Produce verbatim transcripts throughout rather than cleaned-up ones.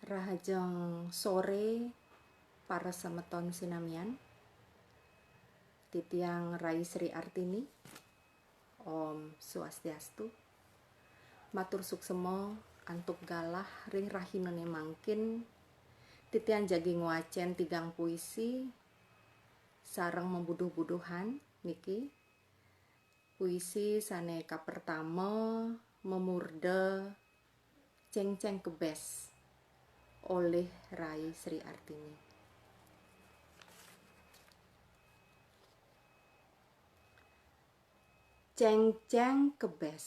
Rahajeng sore, para semeton sinamian. Titiang Rai Sri Artini. Om Swastiastu. Matur suksema antuk galah ring rahinane mangkin. Titiang jagi ngwacen tigang puisi sareng mabuduh-buduhan niki. Puisi sane kapertama, memurda Cengceng Kebes, olih Rai Sri Artini. Cengceng Kebes.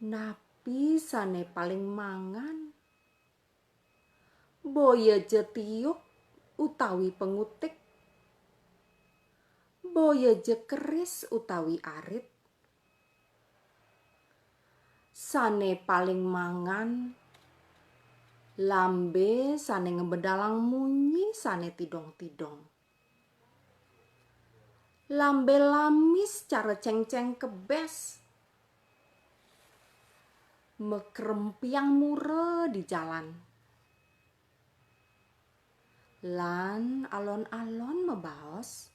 Napi sane paling mangan? Boya ja tiuk utawi pengutik, boya ja keris utawi arit. Sane paling mangan lambe sane ngebedalang munyi sane tidong-tidong. Lambe lamis cara Cengceng Kebes, makrempiang mura di jalan. Lan alon-alon mabaos,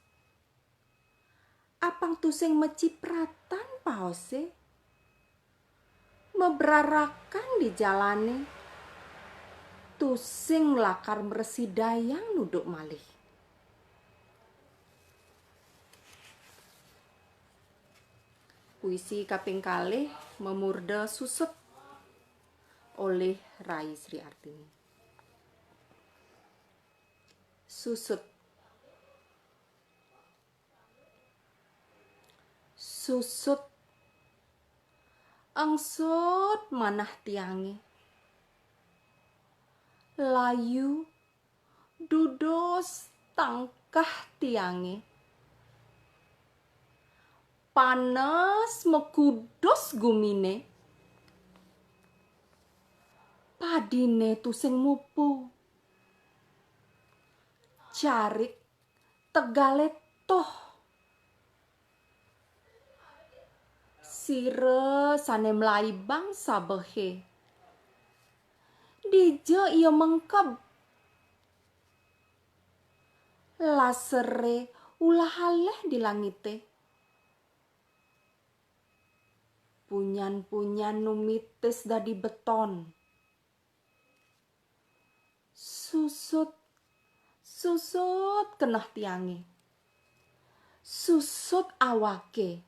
apang tusing macipratan paose, mabrarakan di jalane, tusing lakar mrasidayang nuduk malih. Puisi kaping kalih, memurda Susut, olih Rai Sri Artini. Susut. Susut. Engsut manah tiange. Layu dudos tangkah tiange. Panes makudus gumine. Padine tusing mupu. Carik tegale toh. Sira sane mlaibang sabehe. Dija ia mengkeb? Lasere ulah aleh di langite. Punyan-punyan numitis dadi beton. Susut, susut keneh tiange. Susut awake.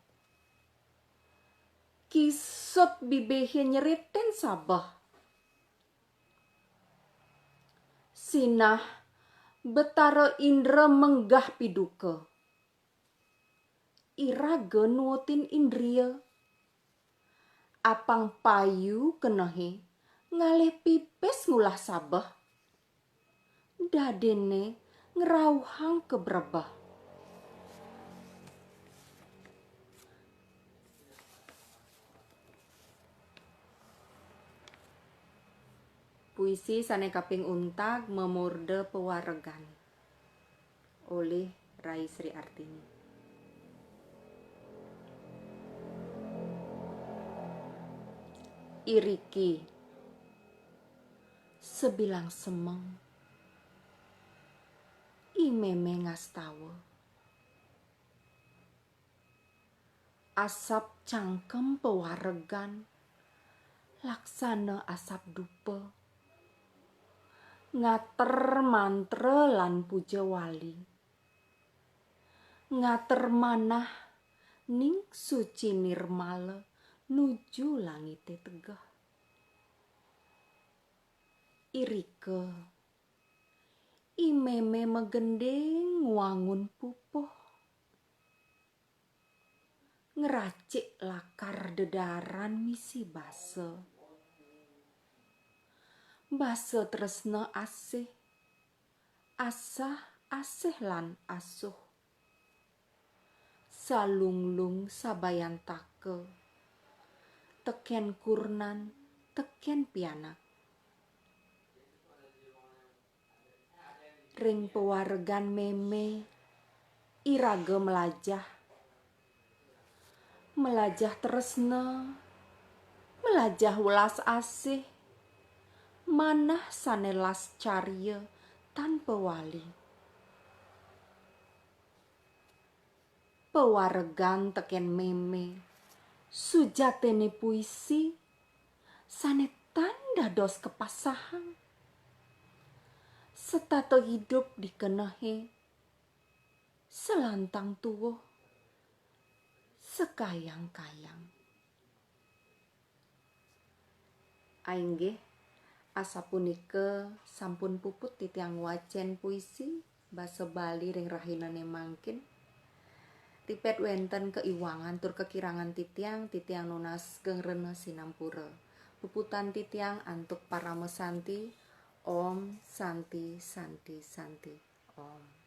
Kisut bibihe nyeritin sabeh. Sinah Betara Indra menggah piduka. Iraga nuutin indria. Apang payu kenehe ngalih pipis ngulah sabeh. Dadene ngrauhang kabrebeh. Puisi sane kaping untat, memurda Pewaregan, olih Rai Sri Artini. Iriki, sabilang semeng, I Meme ngastawa. Asap cangkem Pewaregan, laksana asap dupa. Ngater mantra lan puja wali. Ngater manah ning suci nirmala nuju langite tegeh. Irika, I Meme magending ngwangun pupuh. Ngracik lakar dedaaran misi basa. Basa tresna asih, asah asih lan asuh. Salunglung sabayantaka, teken kurnan, teken pianak. Ring Pewaregan Meme, iraga mlajah. Mlajah tresna, Melajah welas asih, manah sane las carya tan pewali. Pewaregan teken meme, sujatene puisi sane tan dados kepasahang. Setata idup dikenehe, selantang tuwuh, sekayang-kayang. Ainggih, asapunika sampun puput titiang wacen puisi basa Bali ring rahinane mangkin. Ripet wenten kaiwangan tur kakirangan titiang, titiang nunas geng rena sinampura. Puputan titiang antuk parama santi. Om Santi, Santi, Santi. Om.